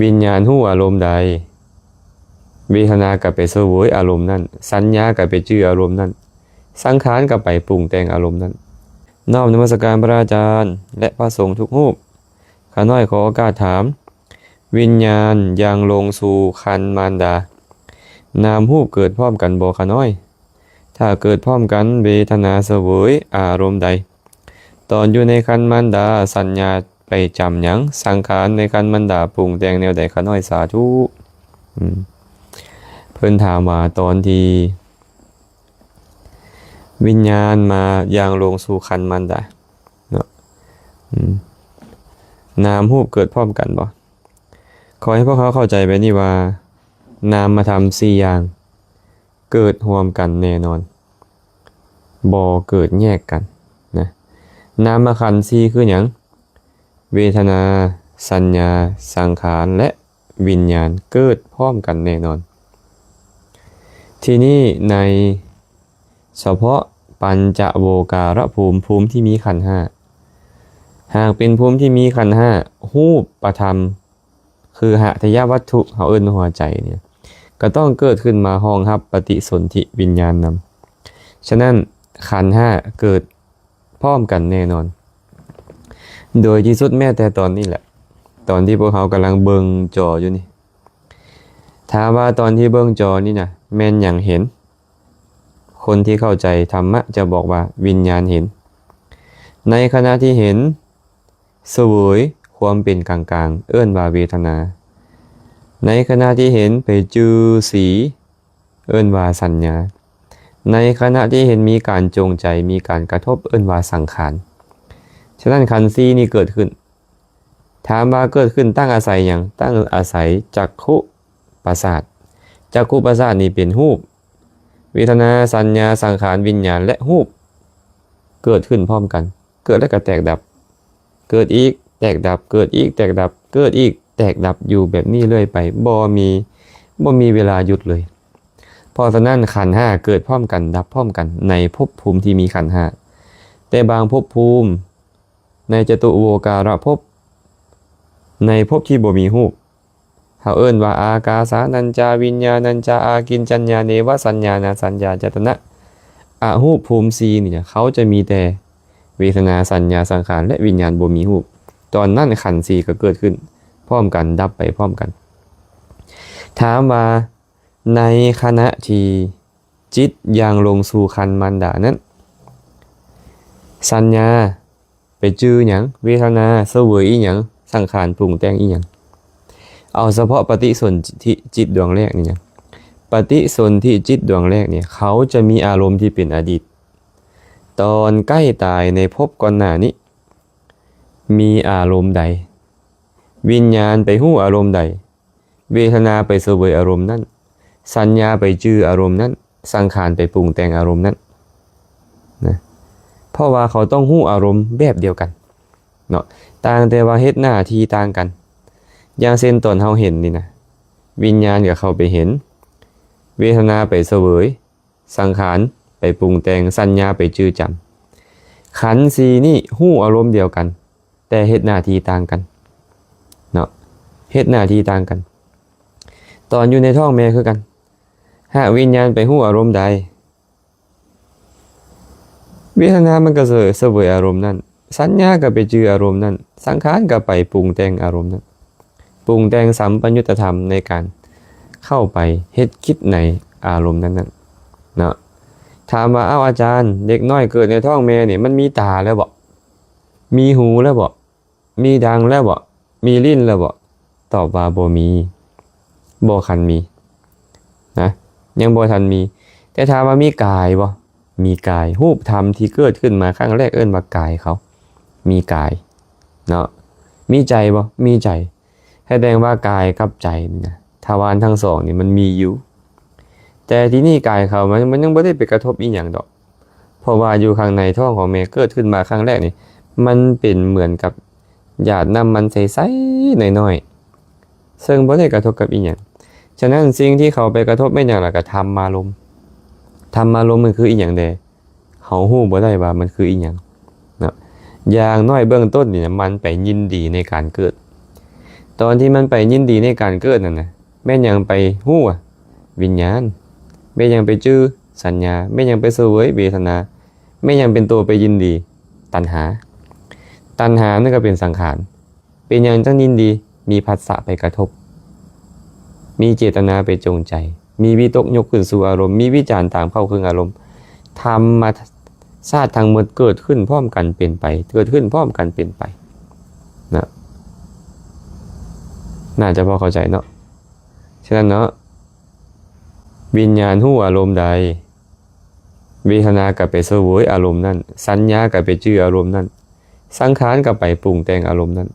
ວິນຍານຮູ້ອາລົມໃດ, ເວທະນາກໍໄປສະເຫວີຍອາລົມນັ້ນ, ສັນຍາກໍໄປຈື່ອາລົມນັ້ນ, ສັງຂານກໍໄປປຸງແຕ່ງອາລົມນັ້ນ. ນອບນະມັດສະການພະອາຈານ ແລະ ພະສົງທຸກຮູບ. ຂ້ານ້ອຍຂໍໂອກາດຖາມ, ວິນຍານຢ່າງລົງສູ່ຄັນມານດາ, ນາມຮູບເກີດພ້ອມກັນບໍ່ຂ້ານ້ອຍ? ຖ້າເກີດພ້ອມກັນ, ເວທະນາສະເຫວີຍອາລົມໃດ? ຕອນຢູ່ໃນຄັນມານດາ, ສັນຍາໄປຈຳຫຍັງ? ສັງຂານໃນຄັນມານດາປຸງແຕ່ງແນວໃດຂ້ານ້ອຍ? ສາທຸ. ອືມ ເພິ່ນຖາມວ່າຕອນທີ່ວິນຍານມາຢ່າງລົງສູ່ຄັນມານດາເນາະ, ອືມ ນາມຮູບເກີດພ້ອມກັນບໍ່? ຂໍໃຫ້ພວກເຮົາເຂົ້າໃຈແບບນີ້ວ່າ ນາມມະທຳສີ່ຢ່າງ ເກີດຮ່ວມກັນແນ່ນອນ, ບໍ່ເກີດແຍກກັນນະ. ນາມມະຂັນສີ່ຄືຫຍັງ? ເວທະນາ, ສັນຍາ, ສັງຂານ ແລະ ວິນຍານເກີດພ້ອມກັນແນ່ນອນ. ທີນີ້ໃນສະເພາະປັນຈະໂວກາລະພູມ, ພູມທີ່ມີຂັນຫ້າ, ຫາກເປັນພູມທີ່ມີຂັນຫ້າ, ຮູບປະທຳ ຄືຫະທະຍະວັດຖຸ ເຮົາເອີ້ນວ່າຫົວໃຈນີ້ ກໍຕ້ອງເກີດຂຶ້ນມາຮອງຮັບປະຕິສົນທິວິນຍານນຳ. ສະນັ້ນ ຂັນຫ້າເກີດພ້ອມກັນແນ່ນອນ. ໂດຍທີ່ສຸດແມ້ແຕ່ຕອນນີ້ແຫຼະ, ຕອນທີ່ພວກເຮົາກຳລັງເບິ່ງຈໍຢູ່ນີ້, ຖ້າວ່າຕອນທີ່ເບິ່ງຈໍນີ້ນະ ແມ່ນຫຍັງເຫັນ? ຄົນທີ່ເຂົ້າໃຈທຳມະຈະບອກວ່າວິນຍານເຫັນ. ໃນຂະນະທີ່ເຫັນ, ສະເຫວີຍຄວາມເປັນກາງໆ ເອີ້ນວ່າເວທະນາ. ໃນຂະນະທີ່ເຫັນໄປຈື່ສີ ເອີ້ນວ່າສັນຍາ. ໃນຂະນະທີ່ເຫັນມີການຈົງໃຈ ມີການກະທົບ ເອີ້ນວ່າສັງຂານ. ສະນັ້ນ ຂັນສີ່ນີ້ເກີດຂຶ້ນ. ຖາມວ່າເກີດຂຶ້ນຕັ້ງອາໄສຫຍັງ? ຕັ້ງອາໄສຈັກຂຸປະສາດ. ຈັກຂຸປະສາດນີ້ເປັນຮູບ, ເວທະນາ, ສັນຍາ, ສັງຂານ, ວິນຍານ ແລະ ຮູບ ເກີດຂຶ້ນພ້ອມກັນ. ເກີດແລ້ວກໍແຕກດັບ, ເກີດອີກ, ແຕກດັບ, ເກີດອີກ, ແຕກດັບ, ເກີດອີກ, ແຕກດັບຢູ່ແບບນີ້ເລື້ອຍໄປ, ບໍ່ມີ, ບໍ່ມີເວລາຢຸດເລີຍ. ເພາະສະນັ້ນ ຂັນຫ້າເກີດພ້ອມກັນ, ດັບພ້ອມກັນ ໃນພົບພູມທີ່ມີຂັນຫ້າ. ແຕ່ບາງພົບພູມ ໃນຈະຕຸໂວກາລະພົບ, ໃນພົບທີ່ບໍ່ມີຮູບ, ເຮົາເອີ້ນວ່າອາກາສານັນຈາວິນຍານັນຈາອາກິນຈັນຍາເນວະສັນຍານາສັນຍາຈາຕະນະອະຮູບພູມສີ່ນີ້ນະ, ເຂົາຈະມີແຕ່ເວທະນາ, ສັນຍາ, ສັງຂານ ແລະ ວິນຍານ ບໍ່ມີຮູບ. ຕອນນັ້ນຂັນສີ່ກໍເກີດຂຶ້ນພ້ອມກັນ, ດັບໄປພ້ອມກັນ. ຖາມວ່າໃນຂະນະທີ່ຈິດຍ່າງລົງສູ່ຄັນມານດານັ້ນ, ສັນຍາ ໄປຈື່ຫຍັງ? ເວທະນາສະເຫວີຍອີ່ຫຍັງ? ສັງຂານປຸງແຕ່ງອີ່ຫຍັງ? ເອົາສະເພາະປະຕິສົນທິຈິດດວງແລກນີ້ນະ, ປະຕິສົນທິຈິດດວງແລກນີ້ ເຂົາຈະມີອາລົມທີ່ເປັນອະດີດ. ຕອນໃກ້ຕາຍໃນພົບກ່ອນໜ້ານີ້ ມີອາລົມໃດ? ວິນຍານໄປຮູ້ອາລົມໃດ? ເວທະນາໄປສະເຫວີຍອາລົມນັ້ນ, ສັນຍາໄປຈື່ອາລົມນັ້ນ, ສັງຂານໄປປຸງແຕ່ງອາລົມນັ້ນນະ. ເພາະວ່າເຂົາຕ້ອງຮູ້ອາລົມແບບດຽວກັນເນາະ, ຕ່າງແຕ່ວ່າເຮັດໜ້າທີ່ຕ່າງກັນ. ຢ່າງເຊັ່ນຕອນເຮົາເຫັນນີ້ນະ, ວິນຍານກໍເຂົ້າໄປເຫັນ, ເວທະນາໄປສະເຫວີຍ, ສັງຂານໄປປຸງແຕ່ງ, ສັນຍາໄປຈື່ຈຳ. ຂັນສີ່ນີ້ຮູ້ອາລົມດຽວກັນ, ແຕ່ເຮັດໜ້າທີ່ຕ່າງກັນເນາະ, ເຮັດໜ້າທີ່ຕ່າງກັນ. ຕອນຢູ່ໃນທ້ອງແມ່ຄືກັນ, ຫາກວິນຍານໄປຮູ້ອາລົມໃດ, ເວທະນາມັນກໍສະເຫວີຍອາລົມນັ້ນ, ສັນຍາກໍໄປຈື່ອາລົມນັ້ນ, ສັງຂານກໍໄປປຸງແຕ່ງອາລົມນັ້ນ, ປຸງແຕ່ງສຳປະຍຸດຕະທຳໃນການເຂົ້າໄປເຮັດກິດໃນອາລົມນັ້ນໆເນາະ. ຖາມວ່າ ເອົ້າ ອາຈານ, ເດັກນ້ອຍເກີດໃນທ້ອງແມ່ນີ້ ມັນມີຕາແລ້ວບໍ? ມີຫູແລ້ວບໍ? ມີດັງແລ້ວບໍ? ມີລີ້ນແລ້ວບໍ? ຕອບວ່າບໍ່ມີ, ບໍ່ທັນມີນະ, ຍັງບໍ່ທັນມີ. ແຕ່ຖາມວ່າມີກາຍບໍ? ມີກາຍ. ຮູບທຳທີ່ເກີດຂຶ້ນມາຄັ້ງແລກເອີ້ນວ່າກາຍເຂົາ, ມີກາຍເນາະ. ມີໃຈບໍ? ມີໃຈ. ສະແດງວ່າກາຍກັບໃຈນີ້ນະ, ທະວານທັງສອງນີ້ມັນມີຢູ່. ແຕ່ທີ່ນີ້ກາຍເຂົາ ມັນ, ມັນຍັງບໍ່ໄດ້ໄປກະທົບອີ່ຫຍັງດອກ. ເພາະວ່າຢູ່ຂ້າງໃນທ້ອງຂອງແມ່ເກີດຂຶ້ນມາຄັ້ງແລກນີ້ ມັນເປັນເໝືອນກັບຫຍາດນ້ຳມັນໃສໆນ້ອຍໆ ເຊິ່ງບໍ່ໄດ້ກະທົບກັບອີ່ຫຍັງ. ສະນັ້ນ ສິ່ງທີ່ເຂົາໄປກະທົບແມ່ນຫຍັງ? ລະກະທຳມາລົມ. ທຳມາລົມມັນຄືອີ່ຫຍັງແດ່? ເຮົາຮູ້ບໍ່ໄດ້ວ່າມັນຄືອີ່ຫຍັງເນາະ. ຢ່າງໜ້ອຍເບື້ອງຕົ້ນນີ້ນະ ມັນໄປຍິນດີໃນການເກີດ. ຕອນທີ່ມັນໄປຍິນດີໃນການເກີດນັ້ນນະ ແມ່ນຫຍັງໄປຮູ້? ວິນຍານ. ແມ່ນຫຍັງໄປຈື່? ສັນຍາ. ແມ່ນຫຍັງໄປສະເຫວີຍ? ເວທະນາ. ແມ່ນຫຍັງເປັນໂຕໄປຍິນດີ? ຕັນຫາ. ຕັນຫານັ້ນກໍເປັນສັງຂານ. ເປັນຫຍັງຈັ່ງຍິນດີ? ມີພັດສະໄປກະທົບ, ມີເຈດຕະນາໄປຈົງໃຈ, ມີວິຕົກຍົກຂຶ້ນສູ່ອາລົມ, ມີວິຈານຕາມເຂົ້າເຄິ່ງອາລົມ. ທຳມະຊາດທັງໝົດເກີດຂຶ້ນພ້ອມກັນເປັນໄປ, ເກີດຂຶ້ນພ້ອມກັນເປັນໄປນະ. ໜ້າຈະພໍເຂົ້າໃຈເນາະ. ສະນັ້ນເນາະ, ວິນຍານຮູ້ອາລົມໃດ, ເວທະນາກໍໄປສະເຫວີຍອາລົມນັ້ນ, ສັນຍາກໍໄປຈື່ອາລົມນັ້ນ, ສັງຂານກໍໄປປຸງແຕ່ງອາລົມນັ້ນ.